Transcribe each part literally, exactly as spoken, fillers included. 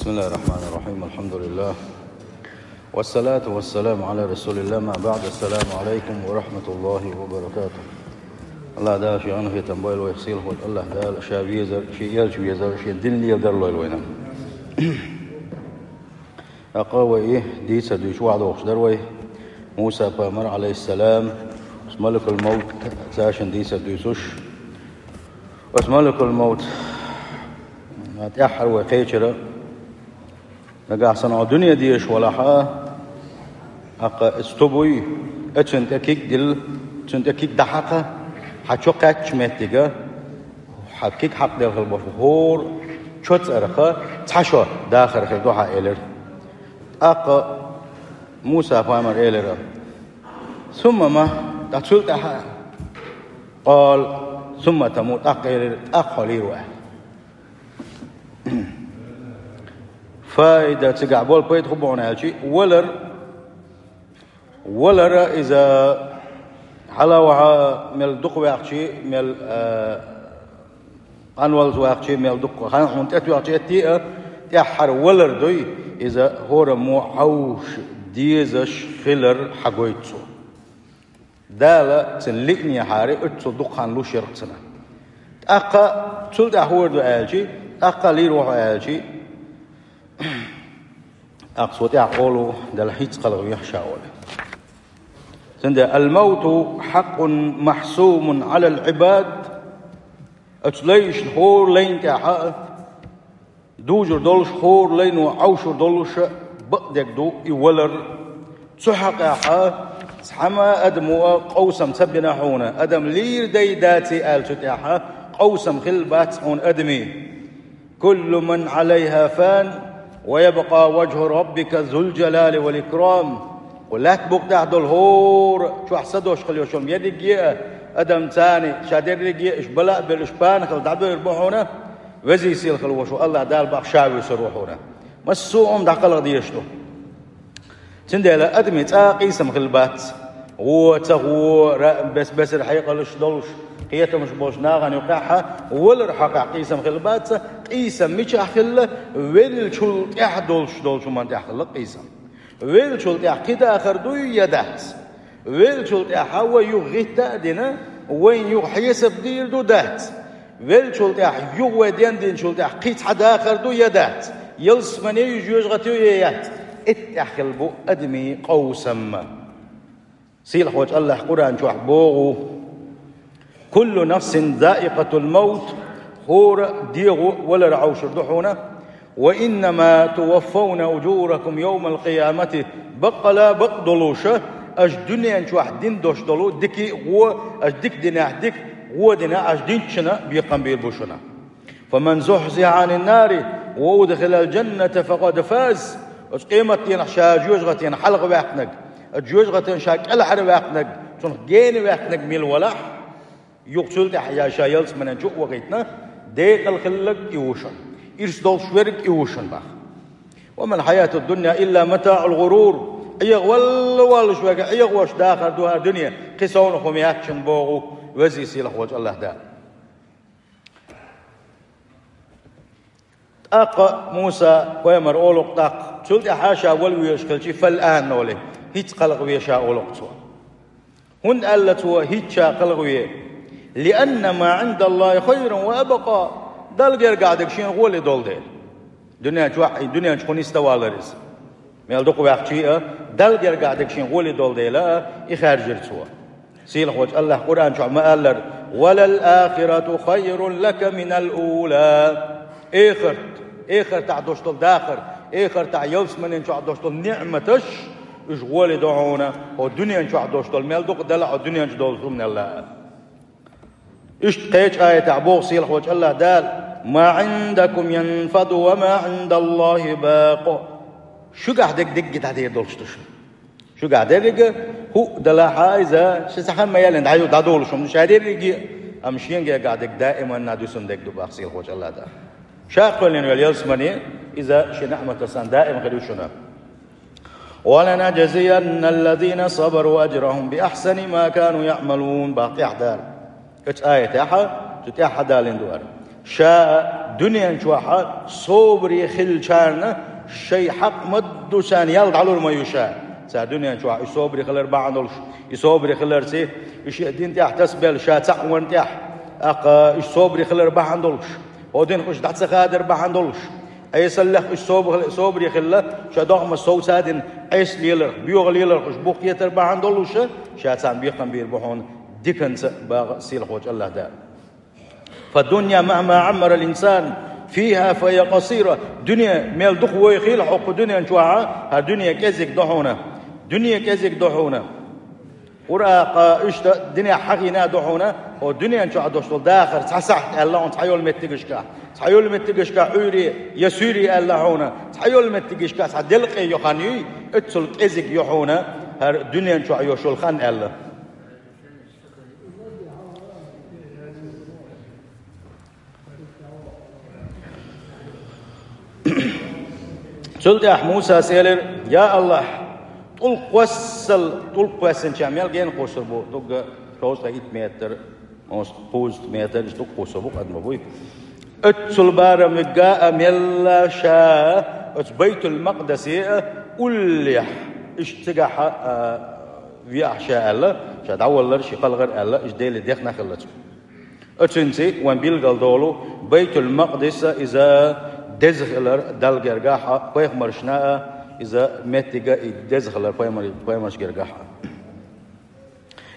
بسم الله الرحمن الرحيم. الحمد لله. والصلاة والسلام على رسول الله. ما بعد. السلام عليكم ورحمة الله وبركاته. АллахӀ Дала шен гӀенахетам бойла вайх, сийлахь волчу АллахӀ Дала ша везар, шен элча везар, шен дин леладар лойла вайна. ТӀаккха вай дийцар дуьйцуш ваьхьа дохуш дара вай. Муса пайхамар, Ӏалайхиссалам, оцу малакул-мовт цаьршинна дийцар дуьйцуш. Оцу малакул-мовт тӀаьххьара вай кхечира, нагахь санна хьо дуьне дезаш валахь, тӀаккха иза сту буй, оцунна тӀе киг дилла, цунна тӀе киг дӀахьакха, хьан чо кхаьчча меттига, хьан киг хьакхаделла хила болуш хӀора чо цӀарах цхьа шо дахар хир ду хьан, элира. ТӀаккха Муса пайхамар элира: «Сумма ма, ткъа цул тӀаьхьа?» Къала: «Сумма тамут», тӀаккха элира: «ТӀаккха хьо лийр ву», аьлла. Фаида, цигахь болу пайда хӀун бу хьуна аьлчи, валар, валара иза хьала ваха мел дукха ваьхчи, мел, а, къанвалза ваьхчи, мел дукха хан хьуна тӀетоьхчи, эттий а, тӀаьххьара валар дуй, иза хӀораммо хьовш дезаш хилар хьагойту цо. Дала цуьнан лиънехьара оццул дукха хан луш яра-кх цунна. ТӀаккха цул тӀаьхьа хӀора ду аьлчи, тӀаккха лийр ву хьо аьлчи, тӀаккха цо тӀаьхьа олу, Дала хӀинцца кхалхавехьа ша олу. Цундела: «Ал-мавту хьакъун махьсумун Ӏалал Ӏибад». Оцу лайшна хӀора лайна тӀехь а дужур долуш, хӀора лайно Ӏовшур долуш а бакъдерг ду и валар. Цу хьокъехь а цхьамма а адамо а къовсам ца бина хьуна, адам лийр дай даций аьлла цу тӀехь а къовсам хилла бац хьуна адамийн. «Куллу ман Ӏалайха фан, ва ябкъа важху раббика зул-жалали вал-икрам». Кху лаьтта букъа тӀехь долу хӀора чохь са долуш хила йолуш йолу ерриге а адам, царна ша дерриге а уьш бала а белла, уьш пана хилла дӀабевр бу хьуна, везий сийлахь хила волуш волу АллахӀ Дала боху ша вуьйсур ву хьуна. Массо а хӀума дӀакхалхадезаш ду. Цундела адамийн цкъа а къийсам хилла бац. Гӏо, ца гӏо, ра-, бес-, бесара хьекъалш долуш, кхетамаш болуш нахана юкъехь а валар хьокъехь къийсам хилла бац. Къийсам мичахь хилла? Веллачул тӀаьхьа долуш долчу хӀуманна тӀехь хилла къийсам. Веллачул тӀаьхьа кхин дахар дуй я дац? Веллачул тӀаьхьа вай юха гӀитта а дина, вайна юха хьесап дийр ду, дац? Веллачул тӀаьхьа юха вай ден динчул тӀаьхьа кхин цхьа дахар ду я дац? Ялсамане ю, жоьжахати ю я яц? Эттехь хилла бу адамийн къовсам. Сийлахь волчу АллахӀа Къуръан чохь боху: «Куллу нафсин заикъатул мавт», хӀора дегӀо валар Ӏовшур ду хьуна, «ва иннама туваффавна ужуракум йовмал къиямати», баккъала бакъ долуша, аша дуьнен чохь дина долуш долу дика а, гӀо, аша дика динехь дика, гӀо динехь аша динчунна бекхам бийр бу шуна. «Фаман зухьзихьа Ӏанин нари ва удхилал жанната факъад фаз». Оцу къематдийнахь ша жоьжахатина хьалха ваьккхинарг, оцу жоьжахатина ша кӀелхьара ваьккхинарг, цунах гена ваьккхинарг мила валахь, юха цул тӀаьхьа я ша ялсаманен чу а вахийтина, декъала хилларг и ву шуна, ирс долуш верг и ву шуна боху. «Ва мал хьаятуд дунья илла матаӀул гӀурур». ӀегӀ валла воллуш верг, ӀегӀ волуш дахар ду хӀара дуьне, кхин совнаха хӀума яц шуна боху везий сийлахь волчу АллахӀ Дала. ТӀаккха Муса пайхамар олу-кх тӀаккха, цул тӀаьхьа ша вала везаш хилчи, «фал-ан» олий, хӀинцца кхалха ве ша олу-кх цо. ХӀунда аьлла цо хӀинцца ша кхалха ве? «Лианна ма Ӏиндаллахи хайрун ва абкъа». Далла гергахь дерг шена гӀоле долу дела. Дуьнен чохь, и дуьнен чу кху нисдан валар иза. Мел дукха ваьхчи а, Далла гергахь дерг шена гӀоле долу дела а, и хаьржира цо. Сийлахь волчу АллахӀа Къуръан чохь ма-аллара: «Ва лал ахирату хайрун лака минал ула». Эхарт, эхартахь долуш долу дахар, эхартахь ялсаманин чохь долуш долу ниӀматаш, уьш гӀоле ду хьуна, хьо дуьнен чохь долуш долу мел дукха дала хьо дуьнен чу долуш хӀуманал а. Иштта кхечу аятехь боху сийлахь волчу АллахӀа Дала: «Ма Ӏиндакум янфаду ва ма Ӏиндаллахи бакъ». Шуьгахь дерг дерриге дӀадер долуш ду шуна. Шуьгахь дерриге хӀуъа далахь а иза, ши сахьан ма яллин дӀаю-, дӀадолуш хӀума ду ша дерриге, амма шен гергахь дерг даиманна дуьсун дерг ду боху сийлахь волчу АллахӀа Дала. Ша кхоьллина йолу ялсамане, иза шен ниӀматашца даим хир ю шуна. «Ва ланажзиянна аллазина сабару ажрахум би ахсани ма кану яъмалун», боху тӀаьхьа Дала. Оцу аятехь, цу тӀаьхьа далийна ду хӀара. Ша Дуьнен чохь собаре хиллачарна шайн хьакъ ма-дду, царна ял дӀалур ма ю ша. Цара дуьнен чохь уьш собаре хилар бахьана долуш, и собаре хиларца, уьш шен дин тӀехь тасабелла ша цхьаъ варна тӀехь, тӀаккха уьш собаре хилар бахьана долуш, хӀокху динах уьш дӀа ца хадар бахьана долуш, Ӏесаллех уьш собаре хилла, ша догӀмаш совца а дина, Ӏеса леларх, боьха леларх уьш бухкетар бахьана долуш, ша царна бекхам бийр бу хьуна диканца, боху сийлахьчу АллахӀ Дала. فالدنيا مهما عمر الإنسان فيها فهي قصيرة. Дуьне мел дукха войхийла хьо кху дуьнен чохь, хӀара дуьне кӀезиг ду хьуна. Дуьне кӀезиг ду хьуна. Къуръан, иштта дуьнен хьахийна а ду хьуна, хӀокху дуьнен чохь долуш долу дахар цхьа сахьт аьлла хьуна цхьайолу меттигашкахь. Цхьайолу меттигашкахь Ӏуьйре я суьйре аьлла хьуна, цхьайолу меттигашкахь цхьа делкъе йо хан юй, оццул кӀезиг ю хьуна хӀара дуьнен чохь йолуш йолу хан аьлла. Цул тӀаьхьа Мусас элира: «Я АллахӀ, тӀулг кхоссал, тӀулг кхоьссинчохь мел гена кхуссур бу, дукха шовзткъе итт метр, кхузткъа метр, иштта дукха кхуссур бу, къа ма буй. Оццул барам вигга а мелла ша оцу Байтул-Макъдисе а уллехь, иштта цигахь а веахь ша», — аьлла, ша дӀаваллар, ши кхалгӀар аьлла, иштта Деле дехна хилла цо. Оцуьнца вайн билгал долу Байтул-Макъдис а иза деза хилар Далла гергахь а, пайхамаршна а иза меттиг а и деза хилар пайхамар-, пайхамарш гергахь а.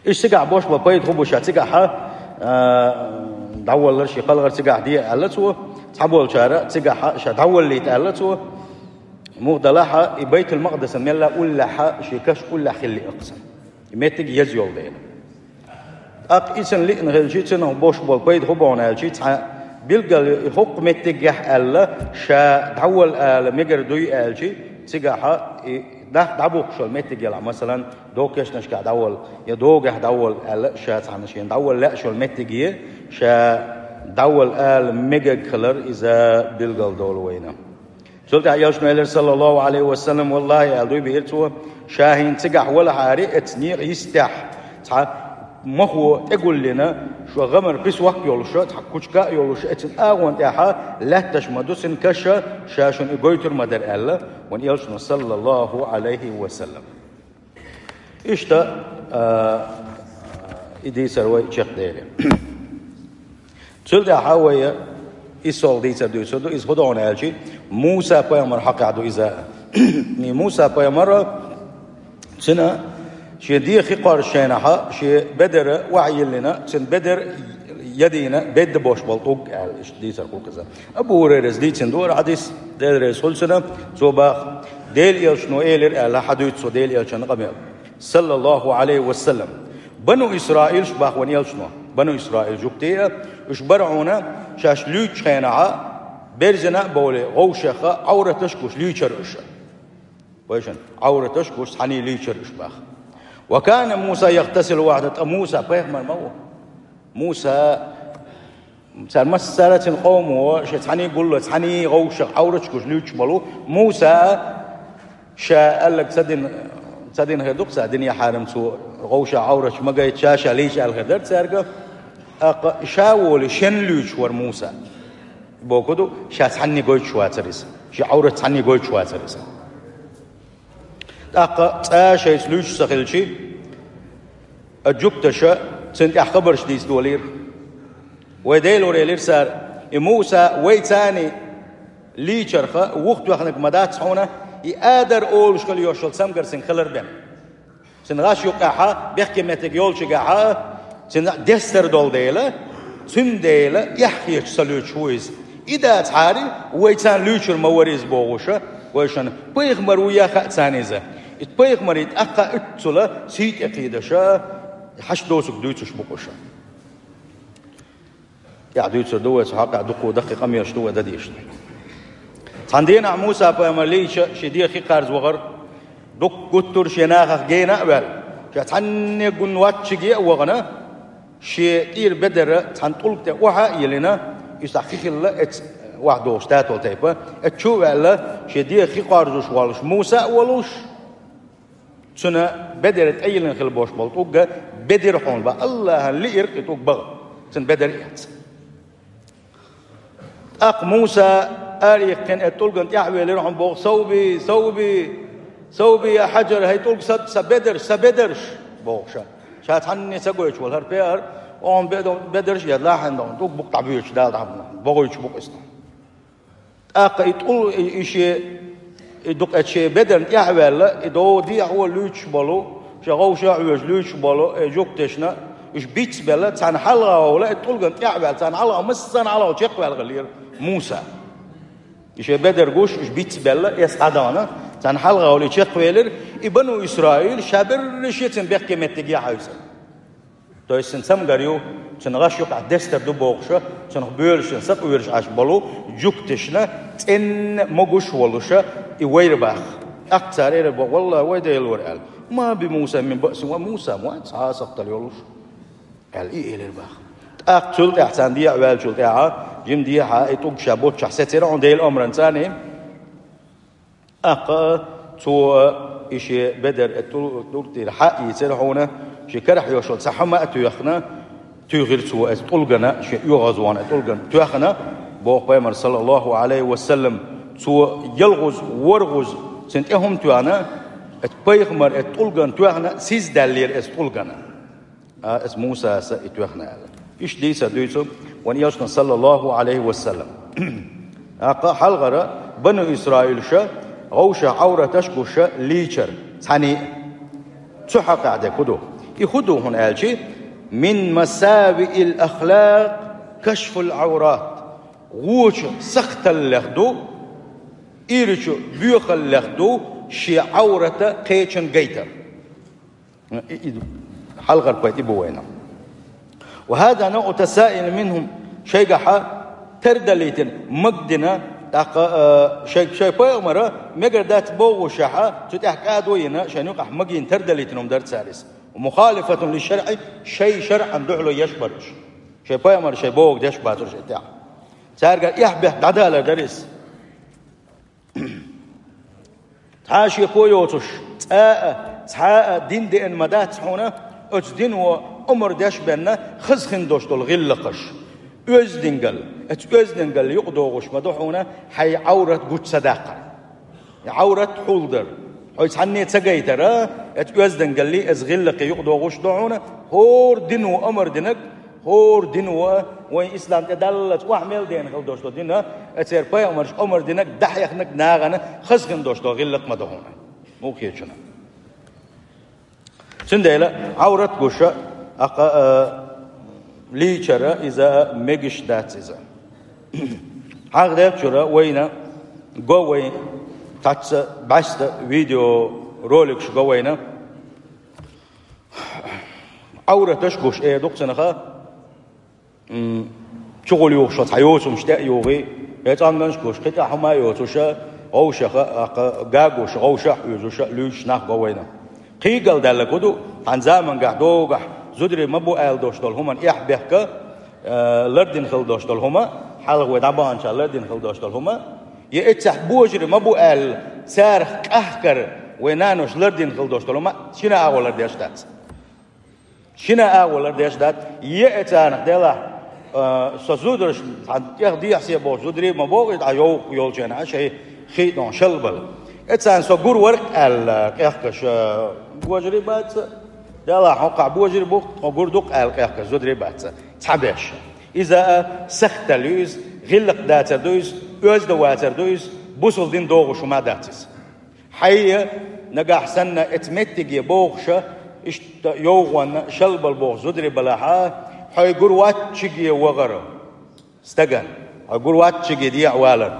Иштта цигахь бош бо пайда хӀун бу ша цигахь, а, дӀаваллар ши кхалгӀар цигахь де аьлла цо, цхьаболчара цигахь ша дӀаваллийта аьлла цо. Муха далахь а, и Байтул-Макъдисан мелла уллехь а, ши каш уллехь хилла и акхсан. И меттиг еза йолу дела. ТӀаккха и цунна лиъна хилчи, цунах бош болу пайда хӀун бу аьлчи, цхьа билггал и хӀокху меттигехь аьлла, ша дӀавала ала мегар дуй аьлчи, цигахь и нах дӀабухкуш йолу меттиг елахь, масалан, догу кешнашкахь дӀавала я догахь дӀавала аьлла, ша цхьана шена дӀавала лаьаш йолу меттиге ша дӀавала ала мегаг хилар иза билгал долу вайна. Цул тӀаьхьа элчано элира, саллаллаху Ӏалайхи ва саллам: «ВаллахӀи, — аьлла дуй биира цо, — ша хӀинца цигахь валахьара, эцу некъа йистехь цхьа мохо тӀегуллина, шо гӀамар песок йолуш, цхьа кучка а йолуш, эцу агӀон тӀехь лаьтташ ма ду цуьнан каша, ша шуна и гойтур ма дара», — аьлла вайн элчано, саллаллаху Ӏалайхи ва саллам. Иштта, а, и дийцар вай чекхдели. Цул тӀаьхьа вай иссолгӀа дийцар дуьйцур ду, иза хӀун ду аьлчи, Муса пайхамар хьокъехь ду иза. И Муса пайхамар, цуьнан шен деха хи кхорзучу хенахь, шен бедар охьайиллина, цуьнан бедар ядийна, бедда бош болу тӀулг аьлла, иштта дийцар кхулкх иза. Абу ХӀурайрас дийцина ду хӀара хьадис, Дела реза хуьлда цунна, цо баха, Делан элчано элира аьлла, хьадуьйцу цо Делан элчанан къамел, саллаллаху Ӏалайхи ва саллам. Бану Исраилаш, баха вайн элчано, Бану Исраил жуьгтий а, уьш бара хьуна шаьш луьйчучу хенахь, берзина а бовлий, гӀовшех а, Ӏовраташ а гуш луьйчура уьш. Вайшинна, Ӏовраташ а гуш цхьаьний луьйчура уьш баха. «Ва кана Муса яхтасилу вахьда», ткъа Муса пайхамар ма ву. Муса, цара массара а цуьнан къомо, шен цхьаьний гулло, цхьаьний гӀовшах Ӏовраташ гуш луьйчуш болу. Муса ша аьлларг ца дина, ца дина хир ду-кх, ца дина яхьарам цо, гӀовшах Ӏовраташ ма гайта, ша, ша лийча аьлла хир дара цаьрга. ТӀаккха ша волий, шен луьйчуш вара Муса. Бохург ду, ша цхьаьний гойтуш вацара иза. Шен Ӏоврат цхьаьний гойтуш вацара иза. ТӀаккха цкъа шайца луьйчуш ца хилчи, а жуьгташа цуьнан тӀехь хабарш дийца долийра. «Вай Дела вара, — элира цара, — и Муса вайца лийчарх вухатоьхнарг ма дац хьуна, и Адар олуш хила йолуш йолу цамгар цуьнга хилар бен. Цуьнан гӀаш юккъехь, бехке меттиг йолчуьнгахь, цуьнан дестар долу дела, цундела эхь хеташ ца луьйчуш ву иза. И дацахьара, вайца луьйчур ма вара иза», — бохуш, вайшинна пайхамар ву яха а царна иза. И пайхамарий тӀаккха а уьццула сий тӀе кхийдаш, хьашт доцург дуьйцуш бу-кх уьш. ТӀаьхьа дуьйцур ду вай, цу хьокъехь дуккха даккхий къамелаш ду вай дан дезаш. Цхьана дийнахь Муса пайхамар лийча, шен деха хи кхарза вахара, дуккха гуттар а шен нахах гена а ваьлла, ша цхьанне гун воцчуьнга а вахана, шен тӀера бедар цхьана тӀулг тӀе охьа а йиллина, иза хи хилла эцу охьадогӀуш татол тайпа, эцу чу а ваьлла, шен деха хи кхорзуш волуш Муса а волуш, цуьнан бедар тӀе йиллина хилла болуш болу тӀулг бедира хьуна бан, АллахӀана лиира и тӀулг баха, цуьнан бедар эцна. ТӀаккха Муса араиккхина, э, тӀулгана тӀехвелира хьуна боху: «Совби, совби, совби, я хьаджар, хӀай тӀулг, сан, сан бедарш, сан бедарш», бохуша. Ша цхьанне ца гойтуш волу хӀара пеар, оха бедарш я лахьана доху, тӀулг букъ дӀабоьдуш Дала дӀабахана, богӀуьйтуш бу-кх иза. ТӀаккха и тӀул-, и, и шен, и дукха шен бедарна тӀехваьлла, и догӀу дехьо луьйчуш болу, шен гӀовша а хьоьжуш луьйчуш болу, э, жугташна, уьш бицбелла, царна хьалха волу, э, тӀулгана тӀехваьлла, царна хьалха, массарна хьалха чекхваьлла хиллера Муса. И шен бедар гуш, уьш бицбелла, эс дӀадахана, царна хьалха волу чекхвелира, и бану Исраил ша берриш а цуьнан бехке меттиге хьаьвсира. То есть цуьнан цамгар ю, цуьнан гӀаш юкъахь дестар ду бохуша, цунах боьлуш, цуьнан сакъоьруш Ӏаш болу жугташна цӀенна могуш а волуша, и вайра баха. ТӀаккха цара элира боху: «Валлахи, вай Дела вара», аьлла. «Ма би Муса мин баъсин, ва Муса ма вац хьа сакхталла йолуш», аьлла, и элира баха. ТӀаккха цул тӀаьхьа царна дехьа ваьллачул тӀаьхьа, жима дехьа и тӀулг ша боццушехь сецира хьуна Делан омранца царна. ТӀаккха цо и шен бедар, э, тӀу-, тӀулг тӀера хьа а йийцира хьуна, шен карахь йолуш йолу цхьа хӀума а тоьхна, туьйхира цо иза тӀулгана, шен оьгӀазвахана тӀулгана тоьхна, боху пайхамар, саллаллаху Ӏалайхи ва саллам, цо ялгӀаза, ворхӀаза цуьнан тӀе хӀума тоьхна, иза пайхамар иза тӀулгана тоьхна, сиз даьллера иза тӀулгана. А, иза Мусас и тоьхна аьлла. Иштта дийцар дуьйцу вайн элчано, саллаллаху Ӏалайхи ва саллам. ТӀаккха хьалхара бану Исраилша гӀовшах Ӏавраташ гуша лийчар цхьаьний а. Цу хьокъехь дерг хӀун ду? И хӀун ду хьуна аьлчи, мин масавиил ахлакъ кашфул Ӏаврат. Вочу сахталлех ду, ирачу боьхаллех ду шен Ӏаврата кхечун гайтар. И, и, хьалхара пайда и бу вайна. Ва хаза навъу тасаил минхум, шайгахьа тардалийтина, магадина, тӀаккха, а, шай, шай пайхамара мегар дац бохушехьа, цу тӀехь кӀадо йина, шайн юкъахь магийна тардалийтина хӀума дара цара иза. Мухалифатун ли шаръи, шай шаръан дуьхьало еш бара уьш. Шай пайхамара шай бохург деш бацара уьш и тӀехь. Цаьрга эхь-бехк дӀадалар дара иза. Цхьа а шеко йоцуш, цкъа а, цхьа а дин деана ма дац хьуна, оцу дино омра деш бенна хаза хин долуш долу гӀиллакхаш. Оьздангалла, оцу оьздангалла юкъадогӀуш ма ду хьуна хьайн Ӏаврат гучу ца даккхар. И Ӏаврат хьулдар. Хьо цхьанне ца гайтара, оцу оьздангаллий, оцу гӀиллакхий юкъадогӀуш ду хьуна, хӀора дино омра динарг, хӀора дино, вайн ислам тӀедаллалц охьа мел деана хила долуш долу дина, а церан пайхамарша омра динарг, дӀахьехнарг нахана хаза хин долуш долу гӀиллакх ма ду хьуна. Муха хетачунна. Цундела Ӏаврат гуша, акха, а, лийчара иза мегаш дац иза. Хьагъ делчура вайна го вайн цхьацца бӀаьста видеороликаш го вайна. Ӏавраташ гуш, э, дукха ца наха, м, чугӀула юхуш цхьа йоцумаш тӀе а югӀий, э, цӀанганаш гуш, кхин тӀехь хӀума а йоцуша, гӀовшаха, акха, гагуша, гӀовша а хьоьжуша, луьйчуш нах го вайна. Кхийгал даьлларг хӀун ду, хьан замангахь догахь зударий ма бу аьлла долуш долу хӀуман эхь-бехка, э, лардина хила долуш долу хӀума, хьалха вай дӀабаханча лардина хила долуш долу хӀума, я эццехь божарий ма бу аьлла, царах къахкар вай нанош лардина хила долуш долу хӀума, шина агӀо лардеш дац. Шина агӀо лардеш дац, я э царнах делахь, а, со зударш, цхьа тӀех дехьа се бохуш зударий ма боху, и дӀа йовха йолчу хенахь шайн хи а тӀехь шалбала. Э царна со гур вара-кх аьлла, къехкаш, а, божарий бац, делахь хьо кхахь божарий бу-кх, тхо гур ду-кх аьлла къехкаш зударий бац, цхьаберш. Иза а сахталла ю иза, гӀиллакх дацар ду иза, оьзда вацар ду иза, бусалба дин догӀуш хӀума дац иза. Хьайя, нагахь санна эца меттиге бохуша, иштта йовхонна шалбала боху зударий балахьа, хьой гур ваччиге вахара стаган, хьой гур ваччиге дехьа валар.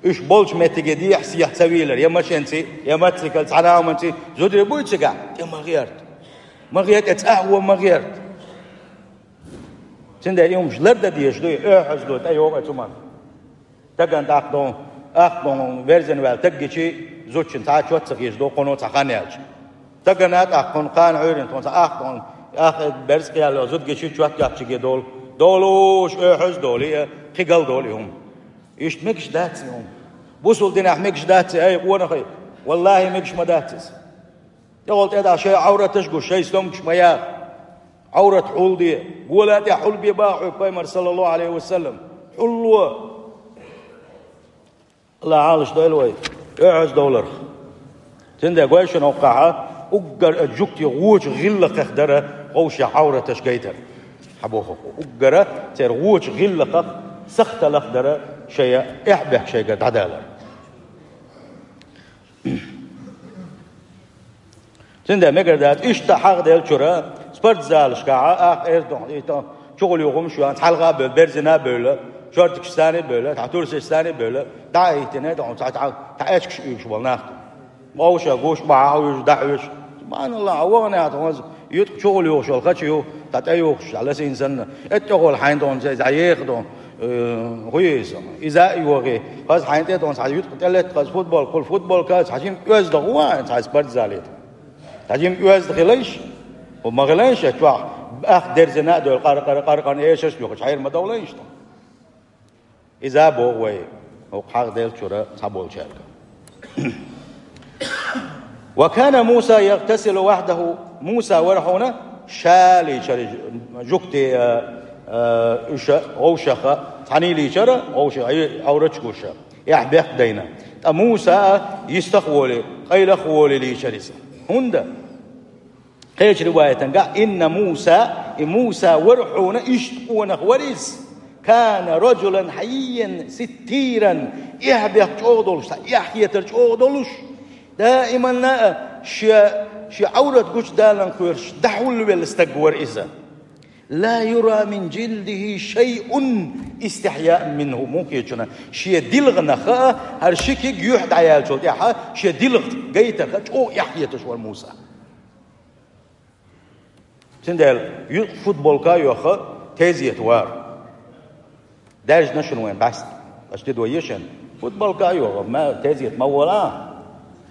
Уьш болчу меттиге дехьа-сехьа ца вийлар, я машенций, я мотоциклций, цхьана а хӀуманций, зударий буй цигахь, тӀе ма гӀерта. Ма гӀерта, тӀе цӀахь вон ма гӀерта. Цундела и хӀумаш лардан дезаш дуй, оьхьазло тӀейогӀу оцу хӀуманна. Стагана тӀаккха дон, ахкъон верзина ваьлла стаг гичи, зудчун цхьа а чот ца хеташ ду, кхуно цхьа хан яьлча. Стагана тӀаккха кхуна кхана Ӏуьйрина тхуна цхьа ахкъон, ах, берза кхиялла зуда гичи чот япчиге долу. Долуш, оьхьаз долу и, кхин гал долу и хӀума. Иштта мегаш дац и хӀума. Бусул динехь мегаш дац и, ай, къонахий. Валлахи, мегаш ма дац иза. ТӀехула тӀе даха шайн Ӏавраташ гуш, шайн стомгаш ма яха. Ӏаврат хьулде, гола тӀехь хьулбе баха хьоьга пайхамар, саллаллаху Ӏалайхи ва саллам. Хьулло. Аллахь Ӏалашдойла вай оьгӀаздовларх. Цундела гой шуна хӀокхахь, уггар а жугтий гӀочу гӀиллакхех дара ховшех Ӏовраташ гайтар. Хьабоху, уггара церан гӀочу гӀиллакхах, сахталах дара шайн эхь-бехк шайгара дӀадалар. Цундела мегар дац, иштта хьагӀделлачуьра спортзалашкахь, ах, эрдонах, и то, чугӀулйохамаш ю, цхьалха а бевлла, берзина а бевлла, шортикашца а бевлла, цхьа турсашца а бевлла, дӀа а хӀиттина, тхьо цхьа, цхьа, цхьа эчкаш уьйгуш болу нах ду. Вовшах гуш, бахьа а вуьйш, дӀа а вуьйш. Субханаллахь, а вахана тхьо хаза, ютта чугӀулйохуш йолу хача ю, дӀа тӀе юхуш, дӀа ласийна санна, эттӀехула хьайна тхьо, цхьа еха тхьо, э, хӀун ю иза? Иза а йохий, хаза хьайна тӀе тхьо, цхьа юткъа тӀелетта хаза футбол, кхул футболка, цхьа жимма оьзда гӀо а, цхьа спортзале. Цхьа жимма оьзда хилайш, хӀу ма хилайш, а чохь ах дерзина а девлла, къар-къар-къар-къарна эшарш а йохуш, хьайра ма довлайш тхьо. Иза а боху вай, хӀокху хьагӀделлачуьра цхьаболчаьрга. «وكان موسى يغتسل وحده». Муса вара хьуна ша лийчара, жугтий, а, а, уьш вовшах цхьаьна лийчара, вовшах Ӏавраташ гуш, эхь-бехк дайна. Ткъа Муса а йистах а волий, къайлах а волий лийчара иза. ХӀунда? Кхечу риваятангахь: «إن موسى», и Муса вара хьуна иштта къонах вара иза. «كان رجلا حييا ستيرا», эхь-бехк чӀогӀа долуш, цхьа эхь хетар чӀогӀа долуш. Даиманна а шен, шен Ӏаврат гучудаларна кхоьруш дӀахьулвелла стаг вара иза. «لا يرى من جلده شيء استحياء منه», муха кхечунна, шен дилханах а, хӀара ши куьг юьхь дӀаяьллачул тӀаьхьа шен дилха гайтарх а чӀогӀа эхь хеташ вара Муса. Цундела юкъа футболка а йохуш, тезета вара. Даьржина шуна вайн бӀаьста, аша тидо ешан, футболка а йохуш, ма, тезета ма волахь.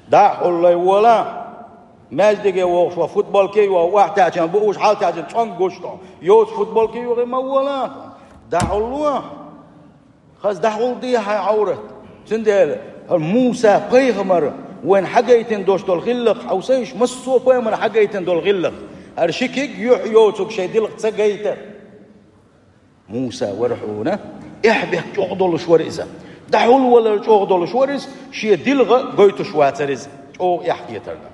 ДӀа а хьуллай волахь. Маьждиге вогӀуш ван футболка а йохуш, охьатаьӀча бу уьш, хьалатаьӀча цӀонга гуш ду. Йоцу футболка а йохуш ма волахь. ДӀа хьулло. Хаза дӀахьулде хьайн Ӏаврат. Цундела хӀара Муса-пайхамар вайна хьагайтина долуш долу гӀиллакх хьовсийша, массо а пайхамар хьагайтина долу гӀиллакх. ХӀара ши куьг юьхь йоцург шайн дилха ца гайтара. Муса вара хьуна, эхь-бехк чӀогӀа долуш вара иза. ДӀахьулвалар чӀогӀа долуш вара иза, шен дилха гойтуш вацара иза, чӀогӀа эхь хетарна.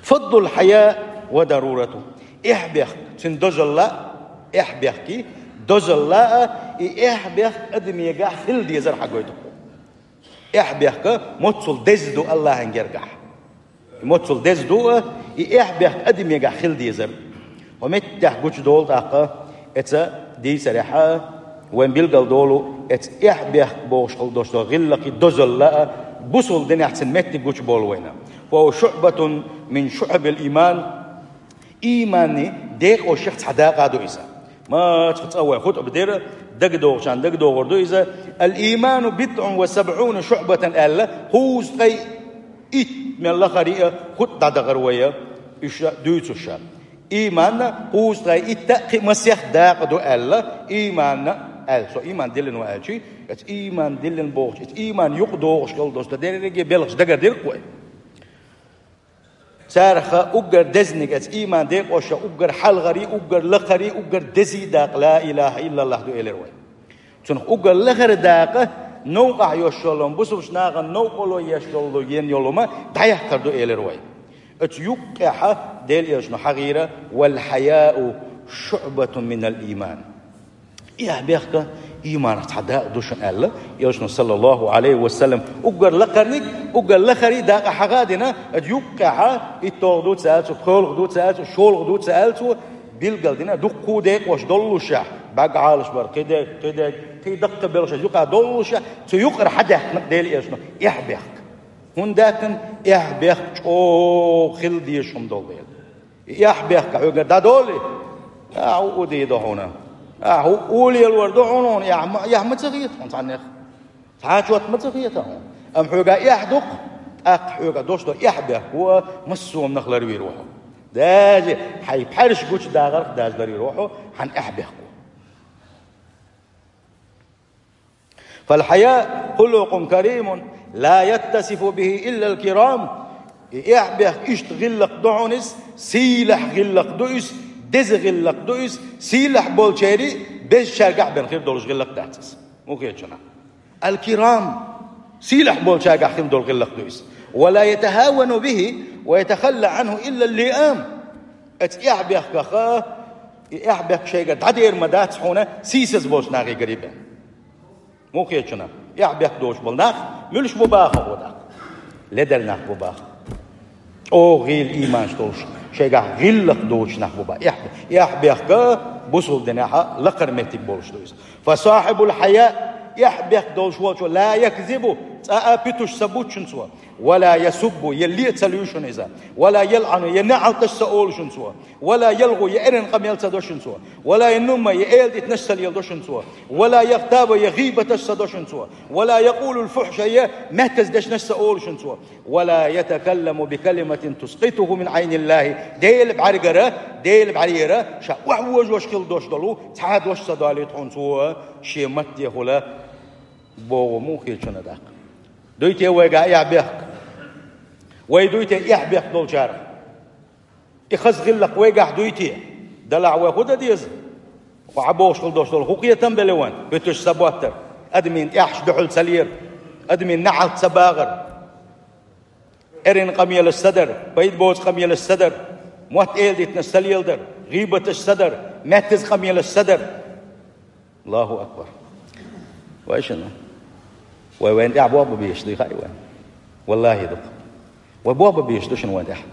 «فضل الحياء وضرورته». Эхь-бехк, цуьнан дозалла а, эхь-бехкий дозалла а, и эхь-бехк адамегахь хила дезар хьагойту. Эхь-бехк моццул деза ду Аллахьан гергахь. Моццул деза ду а, и эхь-бехк адамегахь хила дезар. Хьо меттехь гучудолу тӀаккха, эца дийцарехь а, вайн билгал долу, эца эхь-бехк бохуш хила долуш долу гӀиллакхий дозалла а, бусалба динехь цуьнан меттиг гучуболу вайна. «فهو شعبة من شعب الإيمان». Ийманан декъошех цхьа дакъа ду иза. Мацах цкъа вай хутӀба дира, дагадогӀучарна дагадогӀур ду иза: «الإيمان بضع وسبعون شعبة», аьлла, кхузткъе итт мел лахара а хутӀ дӀадахара вай, уьш дуьйцуш. Ийманан кхузткъе итт а кхин а масех дакъа ду аьлла, ийманан аьлла. Со ийман диллина ван аьлчи, эца ийман диллина бохучу, эца ийман юкъа догӀуш хила долуш дерриге белхаш дагардира вай. Царах уггар дезниг, эца ийман декъошех уггар хьалхарий, уггар лакхарий, уггар дезий дакъа «لا إله إلا الله» ду элира вай. Цунах уггар лахара дакъа новкъахь йолуш йолу, бусулба нахана новкъарло еш йолу, ен йолу ма дӀаяккхар ду элира вай. Оцу юккъехь Делан элчано хьахийра: «والحياء شعبة من الإيمان». Эхь-бехк ийманах цхьа дакъа ду шуна аьлла, элчано, саллаллаху Ӏалайхи ва саллам, уггар лакхарниг, уггар лахарий дакъа хьаха а дина, оцу юккъехь итталгӀа ду ца аьлла цо, пхоьалгӀа ду ца аьлла цо, шолгӀа ду ца аьлла цо, билгал дина, дуккха а декъош доллушехь, бӀаьрг Ӏалашбар, кхидерг, кхидерг, кхин даккха белхаш юкъа доллушехь, цу юкъара хьадаьккхина Делан элчано эхь-бехк. ХӀунда аьлча эхь-бехк чӀогӀа хила дезаш хӀума долу дела. И эхь-бехк хьоьгара дӀадолий, ахьа хӀуъу дийр ду хьуна. Ахьа хӀуъу лелор ду хьуна, хьуна эхь ма, эхь ма ца хета хьуна цхьаннех. Цхьа а чот ма ца хета хьуна. Амма хьоьгахь эхь ду-кх, тӀаккха хьоьгахь долуш долу эхь-бехк ву массо а хӀуманах ларвийр ву хьо. Даже хьайн пхьаьрш гучудахарх даже ларвийр ву хьо, хьан эхь-бехк ву. «فالحياء خلق كريم لا يتصف به إلا الكرام». И эхь-бехк иштта гӀиллакх ду хьуна иза, сийлахь гӀиллакх ду иза, деза гӀиллакх ду иза, сийлахь болчерий безачаьргахь бен хир долуш гӀиллакх дац иза. Муха хеташ ду? Аль-кирам, сийлахь болчаьргахь хир долу гӀиллакх ду иза. Ва ла ятахавану бихи ва ятахалла анху илла лиам. Эцу эхь-бехках, и эхь-бехк шайгара дӀадер ма дац хьуна, сийсаз болчу нахе гӀарий бен. Муха хеташ ду? Эхь-бехк долуш болу нах муьлш бу боху хьуна? Ледара нах бу боху. ЧӀогӀа гӀийла ийманаш долуш, шайгахь гӀиллакх доцуш нах бу боху. Эхь-, эхь-бехк бусулба динехь лакхара меттиг болуш ду иза. Фа сахьибул хьаяъ, эхь-бехк долуш волчо, ла якзибу, цкъа а пуьтуш ца бу шуна цо, ва ла ясуббу, я ле а ца луьйш шуна иза, ва ла ялъану, я неӀалташ ца олу шуна цо, ва ла ялгӀу, я эрна къамел ца до шуна цо, ва ла янумму, я эладитанаш ца леладо шуна цо, ва ла ягътабу, я гӀийбаташ ца до шуна цо, ва ла якъулул фухьша, я меттаза дешнаш ца олу шуна цо, ва ла ятакалламу бикалиматин тускъитуху мин Ӏайниллахи, Делан бӀаьргара, Делан бӀаьргара ша охьавожош хила дош долу цхьа а дош ца долуьйту хьуна цо, шен маттехула боху. Муха хеташ ду? Дуй те вайгахь эхь-бехк? Вай дуй те эхь-бехк долчарах? И хаза гӀиллакх вайгахь дуй те? Делахь вай хӀун дан деза? ОхьабогӀуш хила дош долу хӀун кхетам белла вайн? Пуьтуш ца боттар, адамийн тӀаьхьаш дуьхьал ца лер, адамийн неӀалт ца багӀар, эрна къамелаш ца дар, пайда боцу къамелаш ца дар, мотт эладитанаш ца леладар, гӀийбаташ ца дар, меттаза къамелаш ца дар. Аллаху акбар! Вай шуна, вай вайна тӀехь болх бан безаш ду хаьий вайна? Валлахи, ду-кх. Вай болх бан безаш ду шуна вайна тӀехь.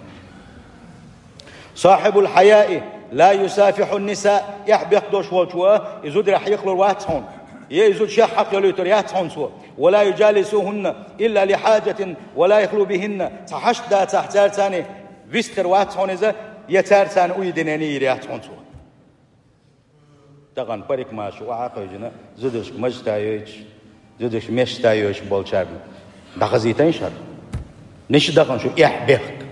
Сахьибул хьаяи ла юсафихьун ниса, эхь-бехк долуш волчо и зударий хьекхалур вац хьуна, я и зуда шех хьакхйолуьйтур яц хьуна цо, ва ла юджалисухьунна илла ли хьаджатин ва ла яхлу бихьинна, цхьа хьашт дацахь цаьрца вист хир вац хьуна иза, я цаьрца уьйр-дуьненна йийр яц хьуна цо. Тахана парикмахерша охьа а хевшина, зударшка мажита йойтуш, зударшка мешта йойтуш болчарна дӀахазийтина шу хӀара? Мича дахана шу эхь-бехк?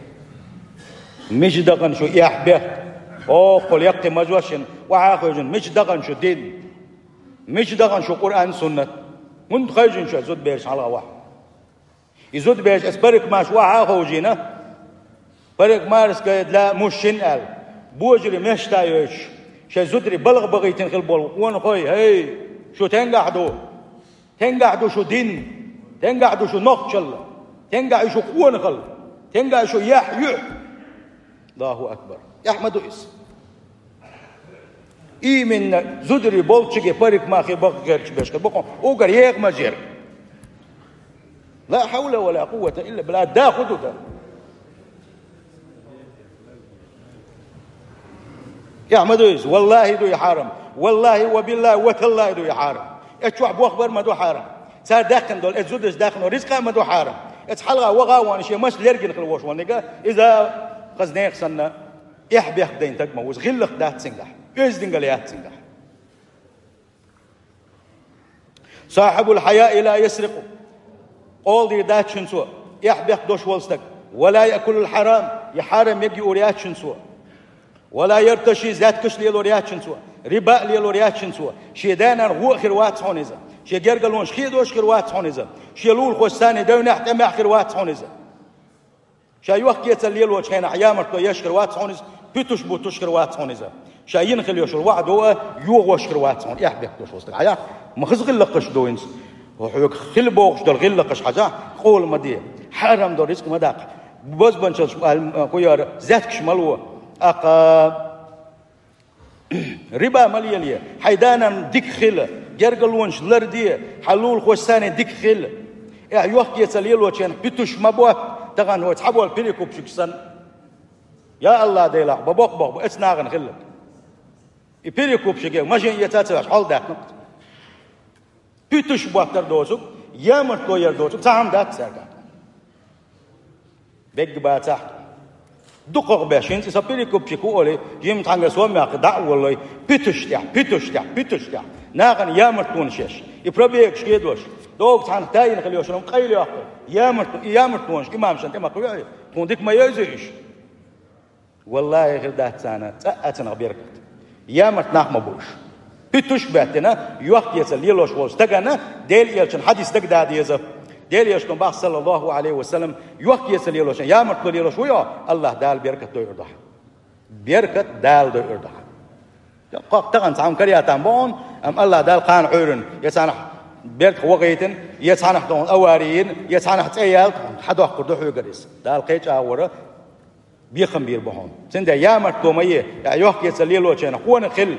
Мича дахана шу эхь-бехк? Оха кхуьлу яккхий мажош йина, охьа а хевшина, мича дахана шу дин? Мича дахана шу Къуръан, суннат? ХӀунда хевшина шу зудабераш хьалха охьа? И зудабераш эцу парикмахерша охьа а ховшийна, парикмахерская для мужчин аьлла, божарий мешта йойтуш, шайн зударий балха бахийтина хила болу къонахой, хӀей, шу стенгахь ду? Стенгахь ду шу дин? Стенгахь ду шу нохчалла? Стенгахь ю шу къонахалла? Стенгахь ю шу яхь-юьхь? Аллаху акбар! Эхь ма ду иза. Именно зударий болччиге парикмахерше баха герга берш хир бу-кх уггар еха мажерг. Ла хьавла ва ла къуввата илла билла. Да, хӀун ду дан? Эхь ма ду иза. Валлахи, ду и хьарам. Валлахи ва биллахи ва таллахи, ду и хьарам. Эцу чохь болх бар ма ду хьарам. Цара даьккхина долу, эцу зударша даьккхина рицкъа а ма ду хьарам. Эцу хьалха ваха а вахана, шен мас лергина хила волуш волу нигат, иза хаза нехан санна, эхь-бехк дайна стаг ма ву иза, гӀиллакх дац цуьнгахь, оьздангалла яц цуьнгахь. Сахьибул хьаяи ла ясрикъу, къола дийр дац шуна цо, эхь-бехк долуш волу стаг, ва ла яъкулул хьарам, я хьарам мега юур яц шуна цо, ва ла ярташи, зеткаш лелор яц шуна цо, риба лелор яц шуна цо, шен да-нана гӀо а хир вац хьуна иза, шен гергарлонаш хедош а хир вац хьуна иза, шен лулахошца девнехь, тӀемехь хир вац хьуна иза. Ша йохк-эцар лелочу хенахь ямартло еш хир вац хьуна иза, пуьтуш-буттуш хир вац хьуна иза. Ша йина хила йолуш йолу ваӀда а йохош хир вац хьуна, эхь-бехк долуш волу стаг. Хьажахь, ма хаза гӀиллакхаш ду хӀинца. Хьоьга хила богӀуш долу гӀиллакхаш хьажахь, къола ма де, хьарам долу рицкъ ма даккха, бозбуунчаллаш, а, кхуьяра зеткаш ма ло. ТӀаккха риба ма лелае, хьайн да-нанна дика хила, гергарлонаш ларде, хьайн лулахошца дика хила. Эхь, йохк-эцар лелочу хенахь пуьтуш ма ботта, тахана хӀокху цхьаболу перекупщикаш санна. Я АллахӀ, Делахь, бан боккха болх бу эцу нахана хилларг. И перекупщик машен эца а ца веш, хьолдаьккхина-кх. Пуьтуш боттар доцург, ямартло яр доцург цхьа хӀума дац цаьргахь. Бегга бацахь. Дукхах беш, хӀинца и со перекупщик ву олий, жимма цхьаьнгара сом яккхий дӀа а воллой, пуьтуш тӀехь, пуьтуш тӀехь, пуьтуш тӀехь. Нахана ямартлонаш еш, и пробегаш хедош, догу цхьаьнах тайина хила йолуш хӀума къайлайоккху. Ямартло, и ямартлонаш имамашна тӀе ма кхоьхьу, тхуна дика ма йойзу уьш. ВаллахӀи, хир дац царна цкъа а цунах беркат. Ямарт нах ма бу уьш. Пуьтуш а беттина, йохк-эцар лелош волчу стагана Делан Элчан хьадис дагадала деза. Делан Элчано боху, саллаллаху Ӏалайхи ва саллам, йохк-эцар лелош, ямартло лелош вуй хьо, АллахӀ Дала беркат дойур ду хьан. Беркат Дала дойур ду хьан. Кхоккха тахана цхьамма караятам бу хьуна, амма АллахӀ Дала кхана Ӏуьйрина, я цхьанахь бертах вахийтина, я цхьанахь тхуна авари йина, я цхьанахь цӀе яьлла, тхуна хьадоккхур ду хьоьгара иза. Дала кхечу агӀора бекхам бийр бу хьуна. Цундела ямартло ма е, я йохкеца лелочарна, хьона хила,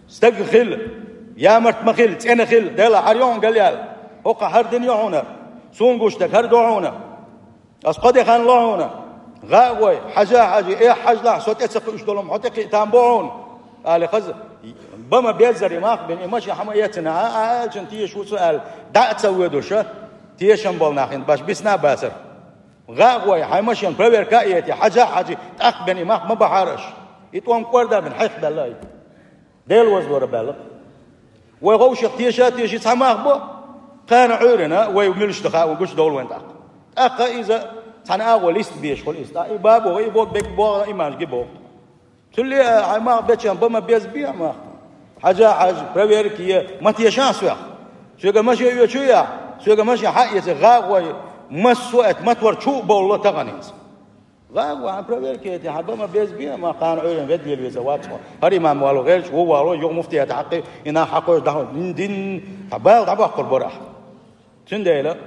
стага хила, ямарт ма хила, цӀена хила, Дела хьара йохьун гал яьлла. ХӀокху хӀара дина ю хьуна, суна гуш дерг хӀара ду хьуна. Ас кхо де хан ло хьуна. ГӀа а гӀой, хьажа а хьажий, эхь хьажлахь, со тӀе ца кхуьуш долу хьо тӀе кхийтам бу хьуна. Али хаза, бан ма беззара и мах бина, и машен хьан ма эцина, а, а, аьллачун теша ву цу аьлла, дӀа а ца воьдуша, тешам болу нах хӀинца баш бисна а бацара. ГӀа а гӀой, хьайн машен проверка а эти, хьажа а хьажий, тӀаккха бен и мах ма бахьара аша. И тӀом кӀорда бина, хьех белла ай. Дела вазлора баьлла. Вай гӀовшах теша а теший цхьа мах бу, кхана Ӏуьйрина, вай муьлш даха а гучудовла вайн тӀаккха. ТӀаккха иза цхьана агӀо лист беш хуьлу иза. ТӀаккха и бабо, и бо, бег богӀа имамаш ги боху. Цуьлле а хьайн мах бечан бан ма беза бехьа мах. Хьажа а хьажа, проверка е, ма тешахь соьх. Соьга машен оьцу яхь, соьга машен хьаэца гӀа а гӀой, массо а эт, мотор чу а бовлало таханинца. ГӀа а гӀой, хьан проверка е те, хьан бан ма беза бехьа мах, кхана Ӏуьйрина ведда лела веза вац хьо. ХӀара имам вало гӀерташ, ву вало, юха муфтият хьакхи, и нах хьакхойш дӀахо, дин, дин, хьан бала дӀабоккхур бара ахь. Цундела,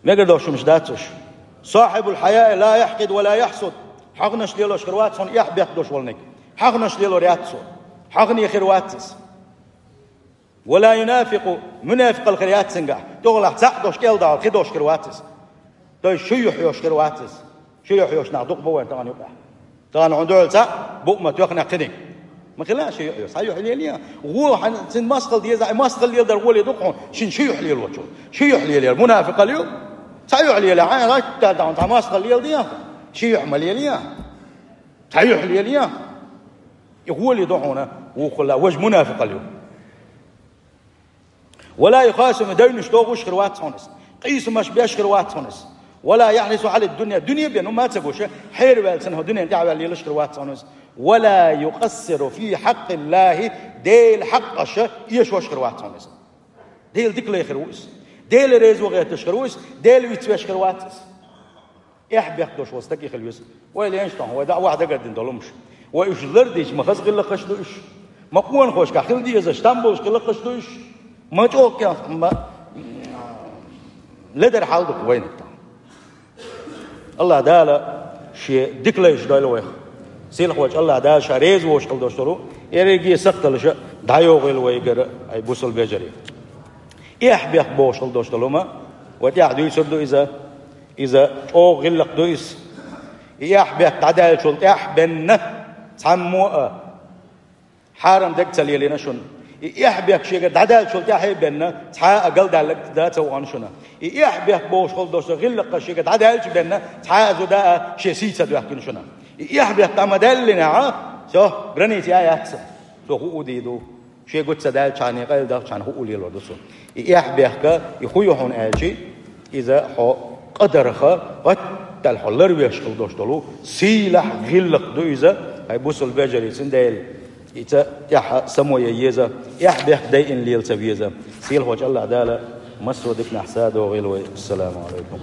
мегар долуш хӀумаш дац уьш. «Сахьибул хьаяи ла яхькъид ва ла яхьсуд». ХьагӀнаш лелош хир вац хьуна, эхь бехк долуш волниг. ХьагӀнаш лелор яц цо. ХьагӀне хир вац иза. «Ва ла юнафикъу», мунафикъал хир яц цуьнгахь. ТӀехулахь цхьаъ долуш, кӀел дахьал хи долуш хир вац иза. То есть шу юьхь йолуш хир вац иза. Шу юьхь йолуш нах дукха бу вайн тахана юкъахь. Тахана хьуна дуьхьал цхьаъ, букъ ма тоьхна кхидинг. Ма хила шу юьхь йолуш, цхьа юьхь лелийна. Вон хьан цуьнан масхал деза, и масхал леладар гӀоле ду-кх хьуна, шина шу юьхь лелочо. Шу юьхь лелера мунафикъал ю. Цхьа юьхь леле, хьайн гӀаттар даьхна цхьа масхал леладе. Шу юьхь ма лелийна. Цхьа юьхь лелийна. И гӀоле ду хьуна, вукхула, важа мунафикъал ю. «Ва ла юхасиму», девнаш дохуш хир вац хьуна иза. Къийсамаш беш хир вац хьуна иза. «Ва ла яхьрису Ӏала дунья», дуьне бен хӀума ца гуша, хьераваьлла санна хӀу дуьнен тӀехь ваьлла лелаш хир вац хьуна иза. «Ва ла юкъассиру фи хьакъиллахи», Делан хьакъаш эшош хир вац хьуна иза. Дела дика лайна хир ву иза. Дела реза ван гӀерташ хир ву иза. Дела вицвеш хир вац иза. Эхь бехк долуш волу стаг и хила веза. Вай лен тахана, вай дӀа ваха дагардина долу хӀумаш. Вай уьш лардича, ма хаза гӀиллакхаш ду уьш. Ма къонахошкахь хила дезаш, там болуш гӀиллакхаш ду уьш. Ма чӀогӀа кӀел, ма, ледар хьал ду-кх вайна тахана. АллахӀ Дала Шен дика лайш дойла вайх. Сийлахьволчу АллахӀ Дала Ша реза волуш хила долуш долу, эрриге сакхталлаша дӀайогӀийла вайгара, ай бусалба вежарий. Эхь бехк бохуш хила долуш долу хӀума, вай тӀехь дуьйцур ду иза. Иза чӀогӀа гӀиллакх ду иза. И эхь бехк дӀадаьллачул тӀаьхьа бенна цхьаммо а хьарам дерг ца лелийна шуна. И эхь бехк шегара дӀадаьллачул тӀаьхьа бенна цхьа а галдаьлларг дан ца вахана шуна. И эхь бехк бохуш хила долуш долу гӀиллакхаш шегара дӀадаьллача бенна цхьа а зуда а шен сий ца доьхкина шуна. И эхь бехк дӀа ма даьллинехь, со граница яц сан. Со хӀу а дийр ду. Шен гуц ца даьллачхьана, къайладахчхьана хӀу а лелор ду цо. И эхь бехк, и хӀу ю хьуна аьлчи, иза хьо къадарха, гӀаттал хьо ларвеш хила долуш долу сийлахь гӀиллакх ду иза, хӀай бусалба вежарий, цундела иза тӀаьхьа само ян еза, эхь бехк дайина лела ца веза. Сийлахьволчу АллахӀ Дала массо а диканехь садогӀийла вай. Ассаламу Ӏалайкум.